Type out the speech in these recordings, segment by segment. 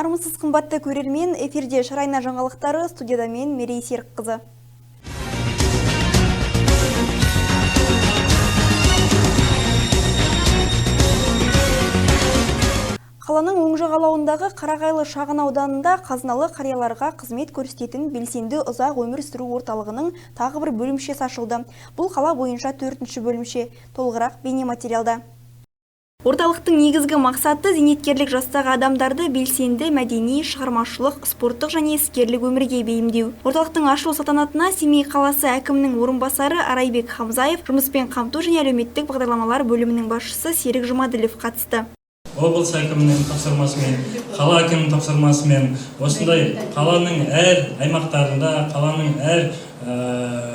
Армысыз, қымбатты көрермен, эфирде Шарайна жаңалықтары, студияда мен Мерей Серікқызы. Қаланың оң жағалауындағы Қарағайлы шағын ауданында қазыналы қарияларға қызмет көрсететін белсенді ұзақ өмір сүру орталығының тағы бір бөлімшесі ашылды. Бұл қала бойынша 4-ші бөлімше. Толығырақ бейнематериалда. Орталықтың негізгі мақсаты зейнеткерлік жастағы адамдарды белсенді мәдени, шығармашылық, спорттық және іскерлік өмірге бейімдеу. Орталықтың ашылу салтанатына Семей қаласы әкімінің орынбасары Арайбек Хамзаев, жұмыспен қамту және әлеуметтік бағдарламалар бөлімінің басшысы Серік Жұмаділов қатысты. Облыс әкімінің тапсырмасымен, қала әкімінің тапсырмасымен осындай қаланың әр аймақтарында, қаланың әр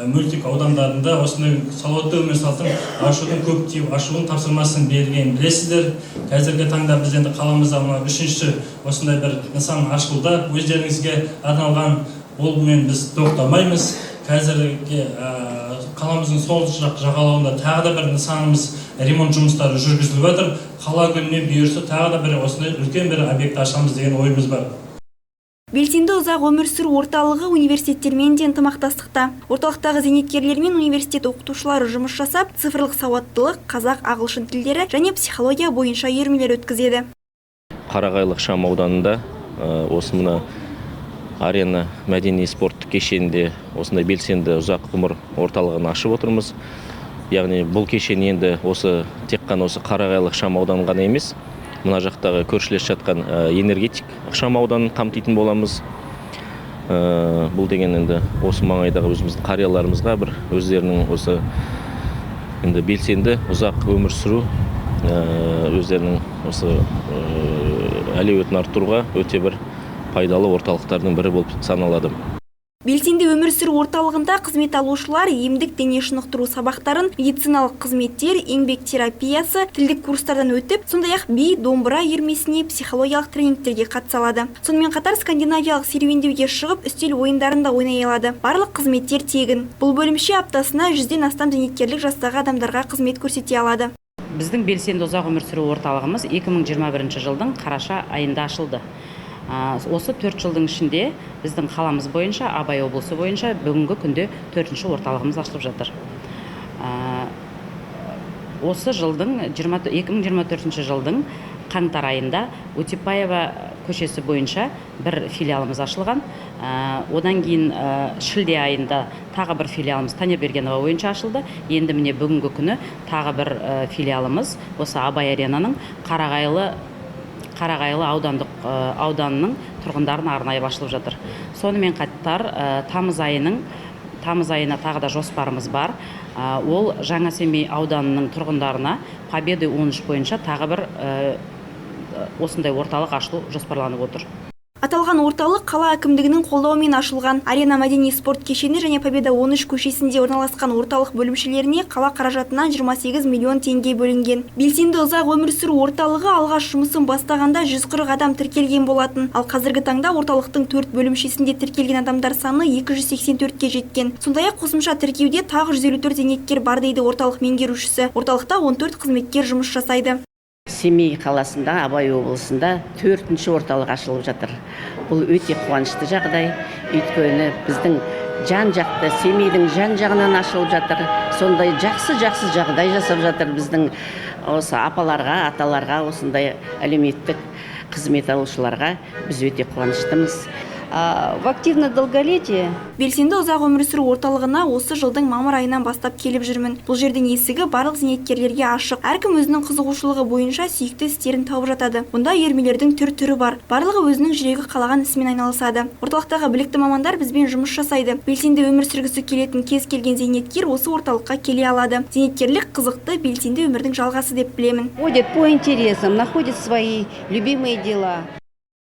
мөлтек аудандарында осындай салауатты өмір салтын ашудың, көптеп ашудың тапсырмасын берген, білесіздер. Қазіргі таңда біз енді қаламызда мына 3-ші осындай бір нысан ашылды, өздеріңізге арналған. Олмен біз тоқтамаймыз. Қазіргі қаламыздың сол жақ жағалауында тағы да бір нысанымыз ремонт жұмыстары жүргізіліп жатыр. Қала күніне бұйырса тағы да бір осындай үлкен бір объект ашамыз деген ойымыз бар. Белсенді ұзақ өмір сүру орталығы университеттермен де ынтымақтастықта. Орталықтағы зейнеткерлермен университет оқытушылары жұмыс жасап, цифрлық сауаттылық, қазақ, ағылшын тілдері және психология бойынша үйірмелер өткізеді. Қарағайлы ықшам ауданында осы мына арена мәдени спорттық кешенінде осындай белсенді ұзақ ғұмыр орталығын ашып отырмыз. Яғни бұл кешен енді осы тек қана осы Қарағайлы ықшам ауданын ғана емес, мына жақтағы көршілес жатқан энергетик ықшам ауданын қамтитын боламыз. Бұл деген енді осы маңайдағы өзіміздің қарияларымызға бір өздерінің осы енді белсенді ұзақ өмір сүру, өздерінің осы әлеуетін арттыруға өте бір пайдалы орталықтардың бірі болып саналады. Белсенді өмір сүру орталығында қызмет алушылар емдік дене шынықтыру сабақтарын, медициналық қызметтер, еңбек терапиясы, тілдік курстардан өтіп, сондай-ақ би, домбыра үйірмесіне, психологиялық тренингтерге қатыса алады. Сонымен қатар скандинавиялық серуендеуге шығып, үстел ойындарын да ойнай алады. Барлық қызметтер тегін. Бұл бөлімше аптасына 100-ден астам зейнеткерлік жастағы адамдарға қызмет көрсете алады. Біздің белсенді ұзақ өмір сүру орталығымыз 2021 жылдың қараша айында ашылды. Осы 4 жылдың ішінде біздің қаламыз бойынша, Абай облысы бойынша бүгінгі күнде 4-ші орталығымыз ашылып жатыр. Осы жылдың 2024 жылдың қаңтар айында Өтепбаева көшесі бойынша бір филиалымыз ашылған. Одан кейін шілде айында тағы бір филиалымыз Танебергенова бойынша ашылды. Енді міне бүгінгі күні тағы бір филиалымыз осы Абай аренаның Қарағайлы аудандық ауданының тұрғындарына арнайы ашылып жатыр. Сонымен қатар тамыз айына тағы да жоспарымыз бар. Ол Жаңа Семей ауданының тұрғындарына Победы 13 бойынша тағы бір осындай орталық ашылу жоспарланып отыр. Аталған орталық қала әкімдігінің қолдауымен ашылған. Арена мәдени спорт кешені және Победа 13 көшесінде орналасқан орталық бөлімшелеріне қала қаражатынан 28 миллион теңге бөлінген. Белсенді ұзақ өмір сүру орталығы алғаш жұмысын бастағанда 140 адам тіркелген болатын. Ал қазіргі таңда орталықтың 4 бөлімшесінде тіркелген адамдар саны 284-ке жеткен. Сондай-ақ қосымша тіркеуде тағы 154 зейнеткер бар, дейді орталық меңгерушісі. Орталықта 14 қызметкер жұмыс жасайды. Семей қаласында, Абай облысында 4-ші орталық ашылып жатыр. Бұл өте қуанышты жағдай, өйткені біздің жан-жақты Семейдің жан-жағынан ашылып жатыр. Сондай жақсы-жақсы жағдай жасап жатыр біздің осы апаларға, аталарға, осындай әлеуметтік қызмет алушыларға біз өте қуаныштымыз. В активное долголетие. Белсенді ұзақ өмір сүру орталығына осы жылдың мамыр айынан бастап келіп жүрмін. Бұл жердің есігі барлық зейнеткерлерге ашық. Әркім өзінің қызығушылығы бойынша сүйікті істерін тауып жатады. Мұнда үйірмелердің түр-түрі бар. Барлығы өзінің жүрегі қалаған ісімен айналысады. Орталықтағы білікті мамандар бізбен жұмыс жасайды. Белсенді өмір сүргісі келетін кез келген зейнеткер осы орталыққа келе алады. Зейнеткерлік қызықты, белсенді өмірдің жалғасы деп білемін. Ходят по интересам, находят свои любимые дела.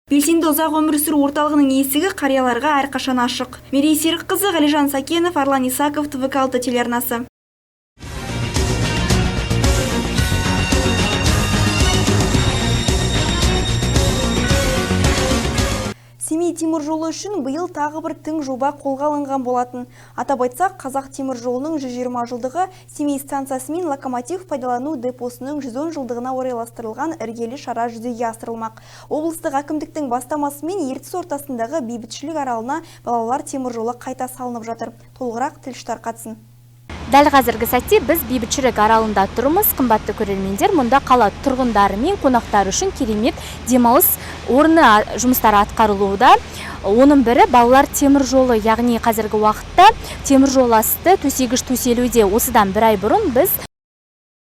Белсенді ұзақ өмір сүру орталығының есігі қарияларға әрқашан ашық. Мерей Серікқызы, Ғалижан Сакенов, Арлан Исаков, ТВК-6 телеарнасы. Семей темір жолы үшін биыл тағы бір тың жоба қолға алынған болатын. Атап айтсақ, Қазақ темір жолының 120 жылдығы, Семей станциясы мен локомотив пайдалану депосының 110 жылдығына орайластырылған іргелі шара жүзеге асырылмақ. Облыстық әкімдіктің бастамасымен Ертіс ортасындағы Бейбітшілік аралына балалар темір жолы қайта салынып жатыр. Толығырақ тілші тарқатсын. Дәл қазіргі сәтте біз Бейбітшілік аралында тұрмыз. Қымбатты көрермендер, мұнда қала тұрғындары мен қонақтары үшін керемет демалыс орны жұмыстары атқарылуда. Оның бірі балалар темір жолы, яғни қазіргі уақытта темір жол асты төсегіш төселуде. Осыдан бір ай бұрын біз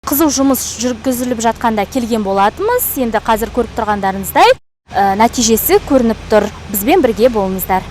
қызу жұмыс жүргізіліп жатқанда келген болатынбыз. Енді қазір көріп тұрғандарыңыздай, нәтижесі көрініп тұр. Бізбен бірге болыңыздар.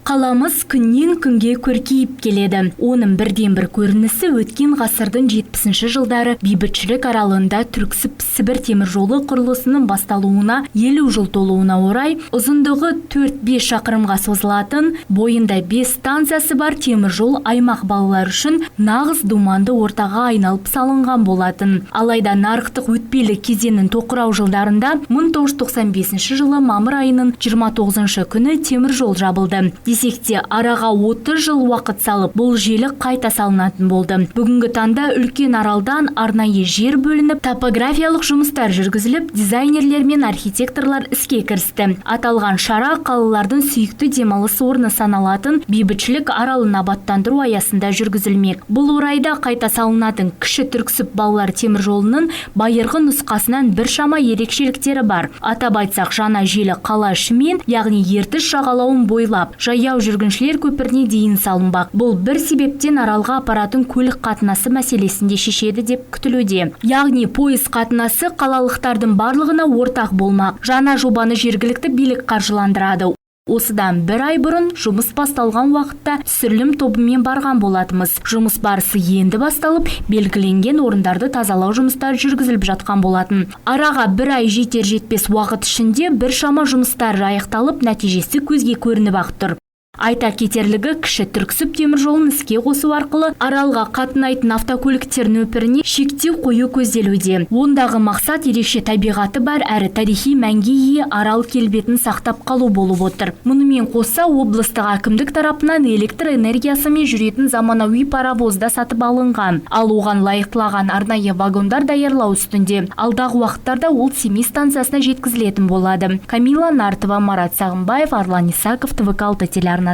Қаламыз күннен күнге көркейіп келеді. Оның бірден бір көрінісі өткен ғасырдың 70 жылдары Бейбітшілік аралында Түрксіб Сібір темір жолы құрылысының басталуына 50 жыл толуына орай ұзындығы 4-5 шақырымға созылатын, бойында 5 станциясы бар темір жол аймақ балалар үшін нағыз думанды ортаға айналып салынған болатын. Алайда нарықтық өтпелі кезеңнің тоқырау жылдарында 1995 жылы мамыр айының 29 күні темір жол жабылды. Десек те, араға 30 жыл уақыт салып, бұл желі қайта салынатын болды. Бүгінгі таңда үлкен аралдан арнайы жер бөлініп, топографиялық жұмыстар жүргізіліп, дизайнерлер мен архитекторлар іске кірісті. Аталған шара қалалардың сүйікті демалыс орны саналатын Бейбітшілік аралын абаттандыру аясында жүргізілмек. Бұл орайда қайта салынатын кіші Түрксіб балалар темір жолының байырғы нұсқасынан біршама ерекшеліктері бар. Атап айтсақ, жаңа желі қала ішімен, яғни Ертіс жағалауын бойлап, жаяу жүргіншілер көпіріне дейін салынбақ. Бұл бір себептен аралға апаратын көлік қатынасы мәселесін де шешеді деп күтілуде. Яғни пойыз қатынасы қалалықтардың барлығына ортақ болмақ. Жаңа жобаны жергілікті билік қаржыландырады. Осыдан бір ай бұрын жұмыс басталған уақытта түсірілім тобымен барған болатынбыз. Жұмыс барысы енді басталып, белгіленген орындарды тазалау жұмыстары жүргізіліп жатқан болатын. Араға бір ай жетер жетпес уақыт ішінде біршама жұмыстар аяқталып, нәтижесі көзге көрініп ақ тұр. Айта кетерлігі, кіші Түрксіб темір жолын іске қосу арқылы аралға қатынайтын автокөліктер нөпіріне шектеу қою көзделуде. Ондағы мақсат ерекше табиғаты бар әрі тарихи мәнге ие арал келбетін сақтап қалу болып отыр. Мұнымен қоса облыстық әкімдік тарапынан электр энергиясымен жүретін заманауи паровоз да сатып алынған. Ал оған лайықтылаған арнайы вагондар даярлау үстінде. Алдағы уақыттарда ол Семей станциясына жеткізілетін болады. Камила Нартова, Марат Сағымбаев, Арлан Исаков, ТВК-6 телеарнасы.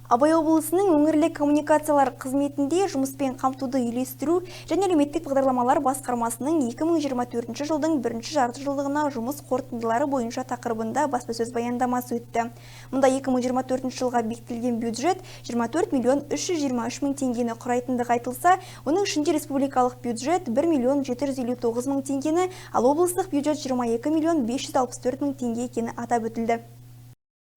Абай облысының өңірлік коммуникациялар қызметінде жұмыспен қамтуды үйлестіру және әлеуметтік бағдарламалар басқармасының 2024 жылдың бірінші жарты жылдығына жұмыс қорытындылары бойынша тақырыбында баспасөз баяндамасы өтті. Мұнда 2024 жылға бекітілген бюджет 24 миллион 323 мың теңгені құрайтындығы айтылса, оның ішінде республикалық бюджет 1 миллион 759 мың теңгені, ал облыстық бюджет 22 миллион 564 мың теңге екені атап өтілді.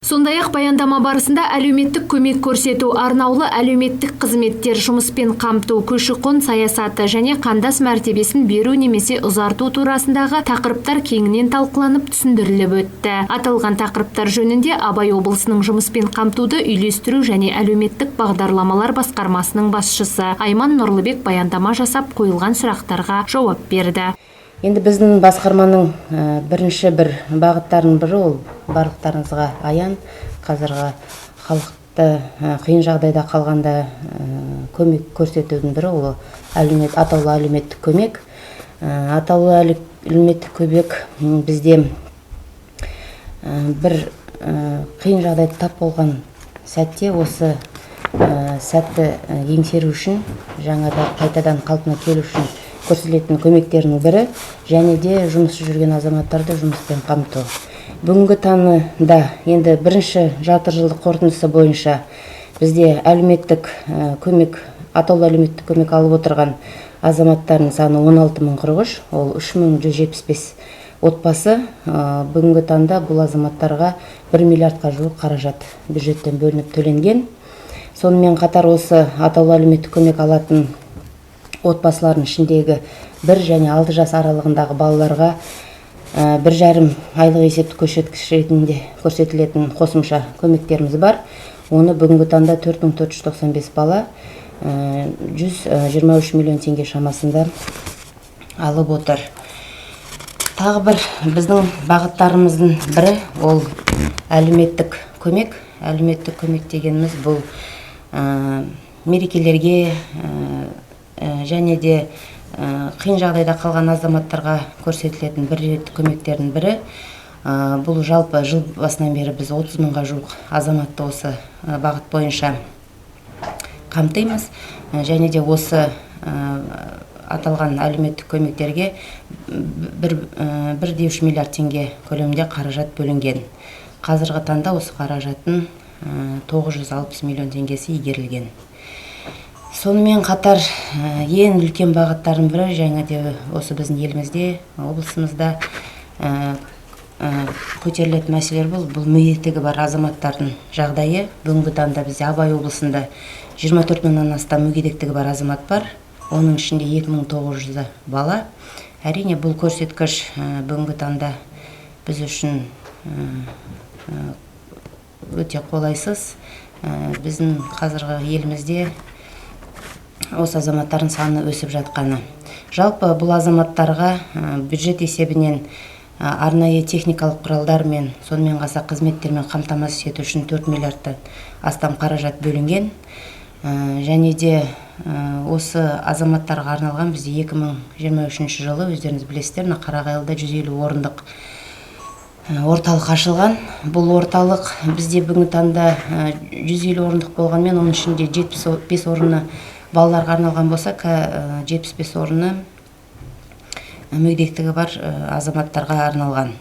Сондай-ақ баяндама барысында әлеуметтік көмек көрсету, арнаулы әлеуметтік қызметтер, жұмыспен қамту, көші-қон саясаты және қандас мәртебесін беру немесе ұзарту турасындағы тақырыптар кеңінен талқыланып түсіндіріліп өтті. Аталған тақырыптар жөнінде Абай облысының жұмыспен қамтуды үйлестіру және әлеуметтік бағдарламалар басқармасының басшысы Айман Нұрлыбек баяндама жасап, қойылған сұрақтарға жауап берді. Енді біздің басқарманың бірінші бір бағыттарының бірі ол барлықтарыңызға аян. Қазіргі халықты қиын жағдайда қалғанда көмек көрсетудің бірі ол атаулы әлеуметтік көмек. Атаулы әлеуметтік көмек бізде бір қиын жағдайда тап болған сәтте осы сәтті еңсеру үшін, жаңадан қайтадан қалпына келу үшін көрсетілетін көмектерінің бірі, және де жұмыссыз жүрген азаматтарды жұмыспен қамту. Бүгінгі таңда енді бірінші жарты жылдық қорытындысы бойынша бізде әлеуметтік көмек, атаулы әлеуметтік көмек алып отырған азаматтардың саны 16 043, ол 3175 отбасы. Бүгінгі таңда бұл азаматтарға 1 миллиардқа жуық қаражат бюджеттен бөлініп төленген. Сонымен қатар осы атаулы әлеуметтік көмек алатын отбасылардың ішіндегі 1 және 6 жас аралығындағы балаларға 1,5 айлық есептік көрсеткіш ретінде көрсетілетін қосымша көмектеріміз бар. Оны бүгінгі таңда 4495 бала 123 миллион теңге шамасында алып отыр. Тағы бір біздің бағыттарымыздың бірі ол әлеуметтік көмек. Әлеуметтік көмек дегеніміз бұл мерекелерге және де қиын жағдайда қалған азаматтарға көрсетілетін бір реттік көмектердің бірі. Бұл жалпы жыл басынан бері біз 30 мыңға жуық азаматты осы бағыт бойынша қамтимыз. Және де осы аталған әлеуметтік көмектерге 1,3 миллиард теңге көлемінде қаражат бөлінген. Қазіргі таңда осы қаражаттың 960 миллион теңгесі игерілген. Сонымен қатар ең үлкен бағыттардың бірі және де осы біздің елімізде, облысымызда көтерілетін мәселелер бұл мүгедектігі бар азаматтардың жағдайы. Бүгінгі таңда бізде Абай облысында 24 мыңнан астам мүгедектігі бар азамат бар. Оның ішінде 2900 бала. Әрине, бұл көрсеткіш бүгінгі таңда біз үшін өте қолайсыз. Біздің қазіргі елімізде осы азаматтардың саны өсіп жатқаны. Жалпы бұл азаматтарға бюджет есебінен арнайы техникалық құралдармен, сонымен қоса қызметтермен қамтамасыз ету үшін 4 миллиардтан астам қаражат бөлінген. Және де осы азаматтарға арналған бізде 2023 жылы, өздеріңіз білесіздер, мына Қарағайлыда 150 орындық орталық ашылған. Бұл орталық бізде бүгінгі таңда 150 орындық болғанмен, оның ішінде 75 орыны балаларға арналған болса, 75 орыны мүгедектігі бар азаматтарға арналған.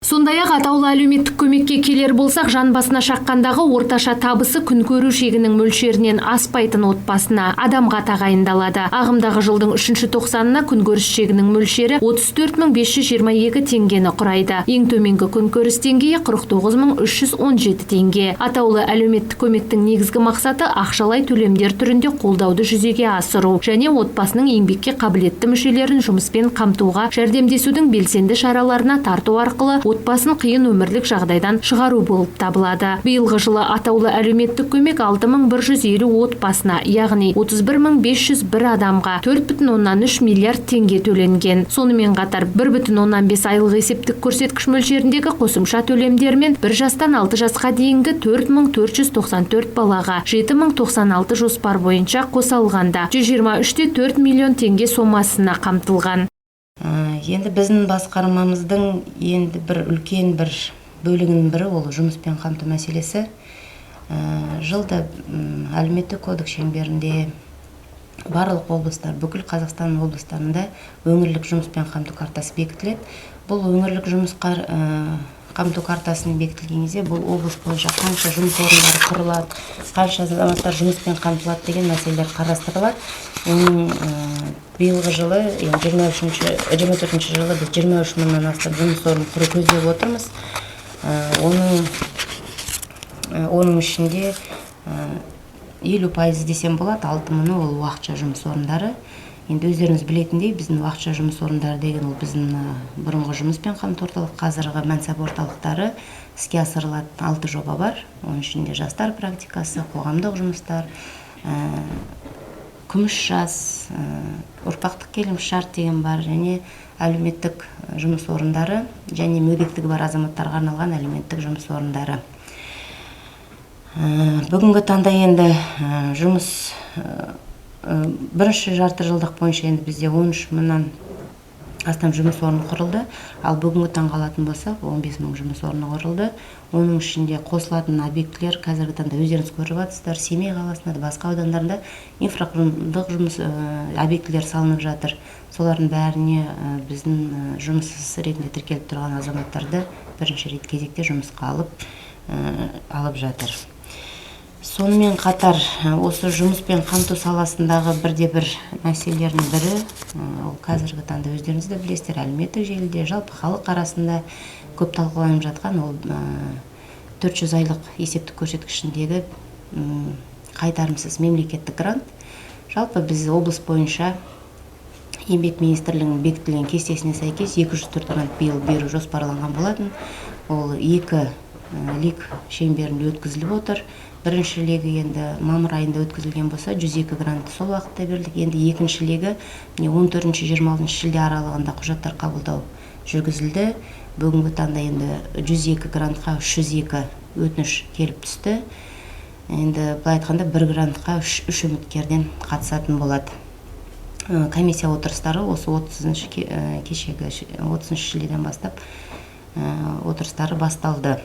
Сондай-ақ атаулы әлеуметтік көмекке келер болсақ, жан басына шаққандағы орташа табысы күнкөру шегінің мөлшерінен аспайтын отбасына адамға тағайындалады. Ағымдағы жылдың 3-ші тоқсанына күнкөріс шегінің мөлшері 34 522 теңгені құрайды. Ең төменгі күнкөріс деңгейі 49 317 теңге. Атаулы әлеуметтік көмектің негізгі мақсаты ақшалай төлемдер түрінде қолдауды жүзеге асыру және отбасының еңбекке қабілетті мүшелерін жұмыспен қамтуға жәрдемдесудің белсенді шараларына тарту арқылы отбасын қиын өмірлік жағдайдан шығару болып табылады. Биылғы жылы атаулы әлеуметтік көмек 6150 отбасына, яғни 31 501 адамға 4,3 миллиард теңге төленген. Сонымен қатар 1,5 айлық есептік көрсеткіш мөлшеріндегі қосымша төлемдермен 1 жастан 6 жасқа дейінгі 4494 балаға 7096 жоспар бойынша қоса алғанда 123,4 миллион теңге сомасына қамтылған. Енді біздің басқармамыздың енді бір үлкен бір бөлігінің бірі ол жұмыспен қамту мәселесі. Жылда әлеуметтік кодекс шеңберінде барлық облыстар, бүкіл Қазақстан облыстарында өңірлік жұмыспен қамту картасы бекітіледі. Бұл өңірлік жұмыс қамту картасының бекітілген кезде бұл облыс бойынша қанша жұмыс орындары құрылады, қанша азаматтар жұмыспен қамтылады деген мәселелер қарастырылады. Оның биылғы жылы, 24 жылы біз 23 мыңнан астам жұмыс орнын құру көздеп отырмыз. Оның ішінде 50% десем болады, 6 мыңы ол уақытша жұмыс орындары. Енді өздеріңіз білетіндей, біздің уақытша жұмыс орындары деген ол біздің бұрынғы жұмыспен қамту орталық, қазіргі мансап орталықтары іске асырылатын 6 жоба бар. Оның ішінде жастар практикасы, қоғамдық жұмыстар, күміс жас, ұрпақтық келісімшарт деген бар, және әлеуметтік жұмыс орындары, және мүгедектігі бар азаматтарға арналған әлеуметтік жұмыс орындары. Бүгінгі таңда енді жұмыс бірінші жарты жылдық бойынша енді бізде 13 мыңнан астам жұмыс орны құрылды. Ал бүгінгі таңға алатын болсақ, 15 мың жұмыс орны құрылды. Оның ішінде қосылатын объектілер қазіргі таңда өздеріңіз көріп жатсыздар, Семей қаласында да, басқа аудандарында инфрақұрылымдық жұмыс объектілер салынып жатыр. Солардың бәріне біздің жұмыссыз ретінде тіркеліп тұрған азаматтарды бірінші рет кезекте жұмысқа алып жатыр. Сонымен қатар осы жұмыспен қамту саласындағы бірде-бір мәселелердің бірі, ол қазіргі таңда өздеріңіз де білесіздер, әлеуметтік желіде, жалпы халық арасында көп талқыланып жатқан ол 400 айлық есептік көрсеткішіндегі қайтарымсыз мемлекеттік грант. Жалпы біз облыс бойынша Еңбек министрлігінің бекітілген кестесіне сәйкес 204 грант биыл беру жоспарланған болатын. Ол 2 лик шеңберінде өткізіліп отыр. Бірінші легі енді мамыр айында өткізілген болса, 102 грант сол уақытта берілдік. Енді екінші легі 14-26 шілде аралығында құжаттар қабылдау жүргізілді. Бүгінгі таңда енді 102 грантқа 302 өтініш келіп түсті. Енді былай айтқанда бір грантқа 3 үміткерден қатысатын болады. Комиссия отырыстары осы 30 кешегі 30 шілдеден бастап отырыстары басталды.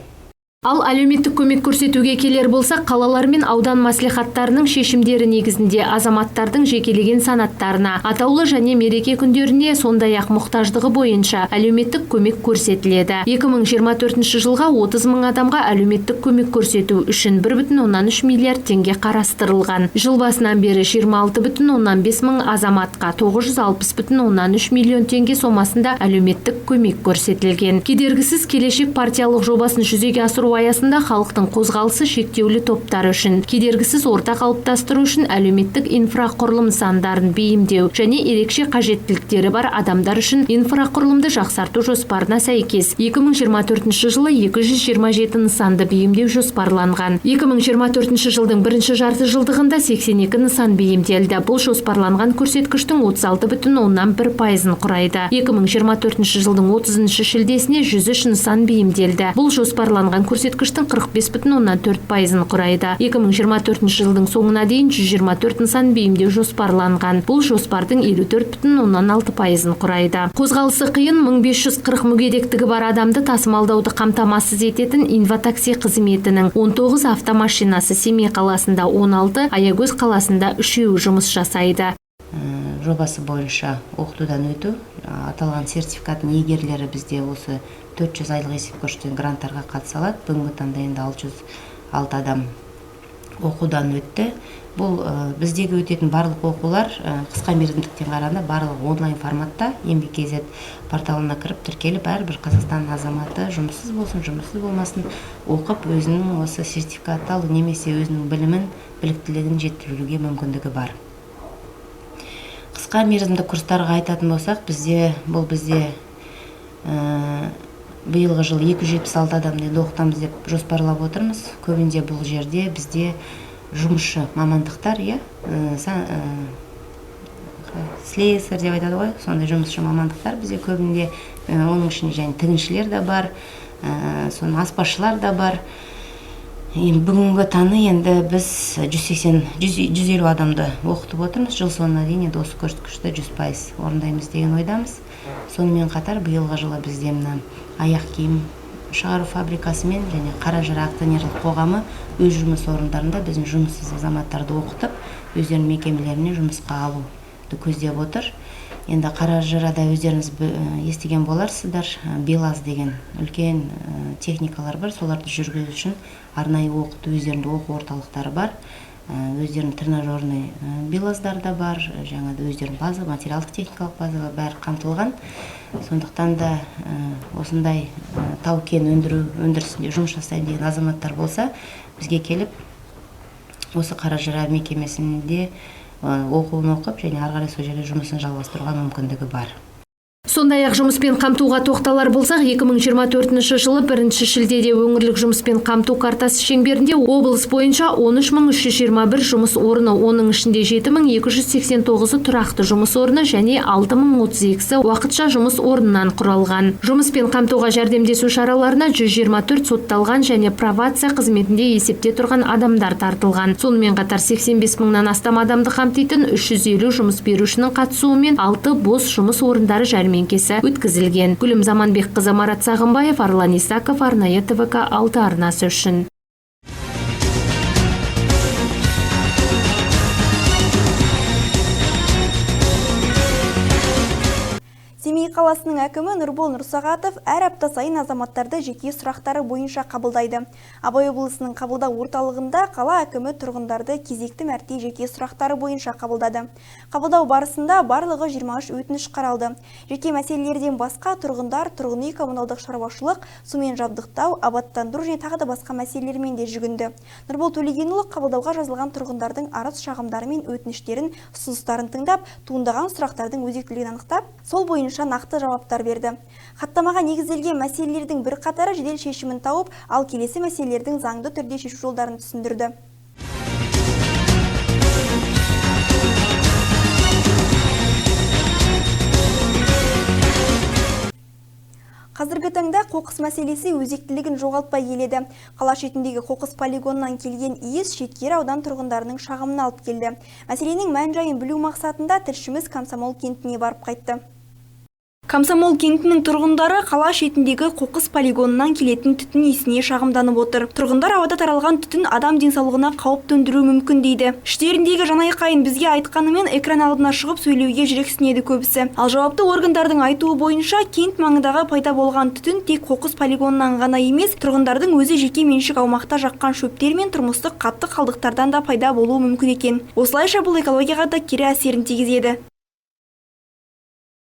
Ал әлеуметтік көмек көрсетуге келер болсақ, қалалар мен аудан мәслихаттарының шешімдері негізінде азаматтардың жекелеген санаттарына, атаулы және мереке күндеріне, сондай-ақ мұқтаждығы бойынша әлеуметтік көмек көрсетіледі. 2024 жылға 30 мың адамға әлеуметтік көмек көрсету үшін 1,3 миллиард теңге қарастырылған. Жыл басынан бері 26,5 мың азаматқа 960,3 миллион теңге сомасында әлеуметтік көмек көрсетілген. Кедергісіз келешек партиялық жобасын жүзеге асыру аясында халықтың қозғалысы шектеулі топтары үшін, кедергісіз орта қалыптастыру үшін әлеуметтік инфрақұрылым нысандарын бейімдеу және ерекше қажеттіліктері бар адамдар үшін инфрақұрылымды жақсарту жоспарына сәйкес 2024 жылы 227 нысанды бейімдеу жоспарланған. 2024 жылдың бірінші жарты жылдығында 82 нысан бейімделді. Бұл жоспарланған көрсеткіштің 36,1%-ын құрайды. 2024 жылдың 30 шілдесіне 103 нысан бейімделді. Бұл жоспарланған көрсеткіштің 45,4%-ын құрайды. 2024 жылдың соңына дейін 124 нысан бейімдеу жоспарланған. Бұл жоспардың 54,6%-ын құрайды. Қозғалысы қиын 1540 мүгедектігі бар адамды тасымалдауды қамтамасыз ететін инватакси қызметінің 19 автомашинасы Семей қаласында 16, Аягөз қаласында 3-еуі жұмыс жасайды. Жобасы бойынша оқытудан өту, аталған сертификаттың иегерлері бізде осы 400 айлық есеп көрсеткіштен гранттарға қатыса алады. Бүгінгі таңда енді 606 адам оқудан өтті. Бұл біздегі өтетін барлық оқулар қысқа мерзімдіктен қарағанда барлығы онлайн форматта Еңбек KZ порталына кіріп тіркеліп, әрбір Қазақстан азаматы жұмыссыз болсын, жұмыссыз болмасын оқып өзінің осы сертификатты алу немесе өзінің білімін, біліктілігін жетілдіруге мүмкіндігі бар. Қысқа мерзімді курстарға айтатын болсақ, бізде биылғы жыл 276 адамды енді оқытамыз деп жоспарлап отырмыз. Көбінде бұл жерде бізде жұмысшы мамандықтар, слесарь деп айтады ғой, сондай жұмысшы мамандықтар бізде көбінде, оның ішінде және тігіншілер де бар, соның аспазшылар да бар. Бүгінгі таңы енді біз 180-150 адамды оқытып отырмыз. Жыл соңына дейін енді осы көрсеткішті 100% орындаймыз деген ойдамыз. Сонымен қатар биылғы жылы бізде мына аяқ киім шығару фабрикасымен және Қаражыра акционерлік қоғамы өз жұмыс орындарында біздің жұмыссыз азаматтарды оқытып, өздерінің мекемелеріне жұмысқа алуды көздеп отыр. Енді Қаражырада өздеріңіз естіген боларсыздар, Белаз деген үлкен техникалар бар, соларды жүргізу үшін арнайы оқыту, өздерінің оқу орталықтары бар, өздерінің тренажерный Белаздар да бар, жаңа өздерінің база, материалдық техникалық базалар бәрі қамтылған. Сондықтан да осындай тау-кен өндірісінде жұмыс жасаймын деген азаматтар болса, бізге келіп осы Қаражыра мекемесінде оқуын оқып және ары қарай сол жерде жұмысын жалғастыруға мүмкіндігі бар. Сондай-ақ жұмыспен қамтуға тоқталар болсақ, 2024 жылы 1 шілдеде өңірлік жұмыспен қамту картасы шеңберінде облыс бойынша 13321 жұмыс орны, оның ішінде 7289-ы тұрақты жұмыс орны және 6032-сі уақытша жұмыс орнынан құралған. Жұмыспен қамтуға жәрдемдесу шараларына 124 сотталған және пробация қызметінде есепте тұрған адамдар тартылған. Сонымен қатар 85 мыңнан астам адамды қамтитын 350 жұмыс берушінің қатысуымен 6 бос жұмыс орындары жәрмеңкесі өткізілген. Гүлім Заманбекқызы, Марат Сағынбаев, Арлан Исаков, арнайы ТВК 6 арнасы үшін. Семей қаласының әкімі Нұрбол Нұрсағатов әр апта сайын азаматтарды жеке сұрақтары бойынша қабылдайды. Абай облысының қабылдау орталығында қала әкімі тұрғындарды кезекті мәрте жеке сұрақтары бойынша қабылдады. Қабылдау барысында барлығы 23 өтініш қаралды. Жеке мәселелерден басқа тұрғындар тұрғын үй, коммуналдық шаруашылық, сумен жабдықтау, абаттандыру және тағы да басқа мәселелермен де жүгінді. Нұрбол Төлегенұлы қабылдауға жазылған тұрғындардың арыз шағымдары мен өтініштерін, ұсыныстарын тыңдап, туындаған сұрақтардың өзектілігін анықтап, сол бойынша нақты жауаптар берді. Хаттамаға негізделген мәселелердің бірқатары жедел шешімін тауып, ал келесі мәселелердің заңды түрде шешу жолдарын түсіндірді. Қазіргі таңда қоқыс мәселесі өзектілігін жоғалтпай келеді. Қала шетіндегі қоқыс полигонынан келген иіс шеткері аудан тұрғындарының шағымын алып келді. Мәселенің мән-жайын білу мақсатында тілшіміз Комсомол кентіне барып қайтты. Комсомол кентінің тұрғындары қала шетіндегі қоқыс полигонынан келетін түтін иісіне шағымданып отыр. Тұрғындар ауада таралған түтін адам денсаулығына қауіп төндіруі мүмкін дейді. Іштеріндегі жанайқайын бізге айтқанымен экран алдына шығып сөйлеуге жүрексінеді көбісі. Ал жауапты органдардың айтуы бойынша кент маңындағы пайда болған түтін тек қоқыс полигонынан ғана емес, тұрғындардың өзі жеке меншік аумақта жаққан шөптер мен тұрмыстық қатты қалдықтардан да пайда болуы мүмкін екен. Осылайша бұл экологияға да кері әсерін тигізеді.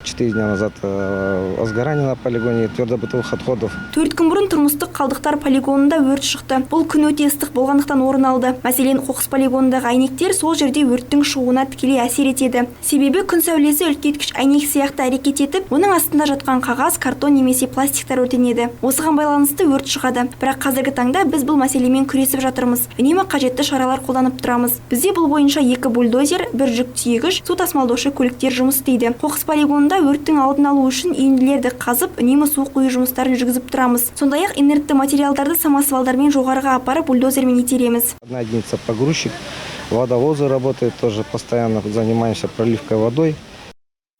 4 дня назад возгорание на полигоне твердобытовых отходов. 4 күн бұрын тұрмыстық қалдықтар полигонында өрт шықты. Бұл күн өте ыстық болғандықтан орын алды. Мәселен, қоқыс полигонындағы әйнектер сол жерде өрттің шығуына тікелей әсер етеді. Себебі күн сәулесі үлкейткіш әйнек сияқты әрекет етіп, оның астында жатқан қағаз, картон немесе пластиктар өртенеді. Осыған байланысты өрт шығады. Бірақ қазіргі таңда біз бұл мәселемен күресіп жатырмыз. Үнемі қажетті шаралар қолданып тұрамыз. Бізде бұл бойынша 2 бульдозер, 1 жүк тиегіш, су тасымалдаушы көліктер жұмыс істейді. Қоқыс полигонында өрттің алдын алу үшін үйінділерді қазып, үнемі су құю жұмыстарын жүргізіп тұрамыз. Сондай-ақ инертті материалдарды самосвалдармен жоғарыға апарып бульдозермен итереміз. Одна единица погрузчик, водовозы работают тоже, постоянно занимаемся проливкой водой.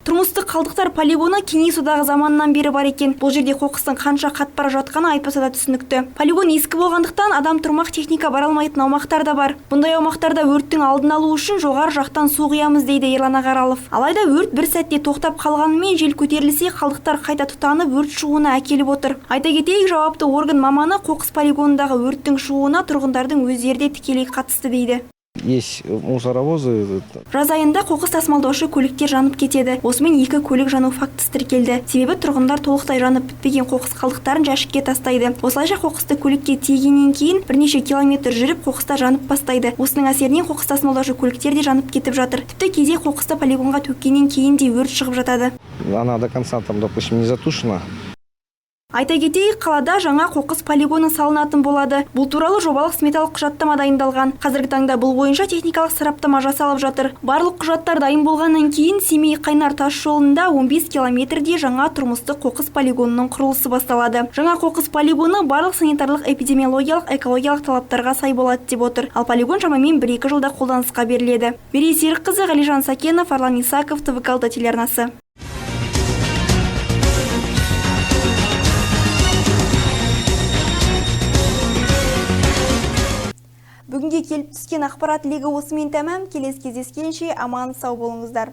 Тұрмыстық қалдықтар полигоны Кеңес одағы заманынан бері бар екен. Бұл жерде қоқыстың қанша қатпары жатқаны айтпаса да түсінікті. Полигон ескі болғандықтан адам тұрмақ техника бара алмайтын аумақтар да бар. Бұндай аумақтарда өрттің алдын алу үшін жоғары жақтан су құямыз, дейді Ерлан Ағаралов. Алайда өрт бір сәтте тоқтап қалғанымен жел көтерілсе қалдықтар қайта тұтанып өрт шығуына әкеліп отыр. Айта кетейік, жауапты орган маманы қоқыс полигонындағы өрттің шығуына тұрғындардың өздері де тікелей қатысты дейді. Есть мусоровозы. Жаз айында қоқыс тасымалдаушы көліктер жанып кетеді. Осымен 2 көлік жану фактісі тіркелді. Себебі тұрғындар толықтай жанып бітпеген қоқыс қалдықтарын жәшікке тастайды. Осылайша қоқысты көлікке тиегеннен кейін бірнеше километр жүріп қоқыста жанып бастайды. Осының әсерінен қоқыс тасымалдаушы көліктер де жанып кетіп жатыр. Тіпті кейде қоқысты полигонға төккеннен кейін де өрт шығып жатады. Она до конца там, допустим, не затушена. Айта кетейік, қалада жаңа қоқыс полигоны салынатын болады. Бұл туралы жобалық сметалық құжаттама дайындалған. Қазіргі таңда бұл бойынша техникалық сараптама жасалып жатыр. Барлық құжаттар дайын болғаннан кейін Семей Қайнар тас жолында 15 километрде жаңа тұрмыстық қоқыс полигонының құрылысы басталады. Жаңа қоқыс полигоны барлық санитарлық, эпидемиологиялық, экологиялық талаптарға сай болады деп отыр. Ал полигон шамамен 1-2 жылда қолданысқа беріледі. Мерей Серікқызы, Ғалижан Сакенов, Арлан Исаков, ТВК телеарнасы. Бүгінге келіп түскен ақпарат легі осымен тәмам. Келесі кездескенше аман сау болыңыздар.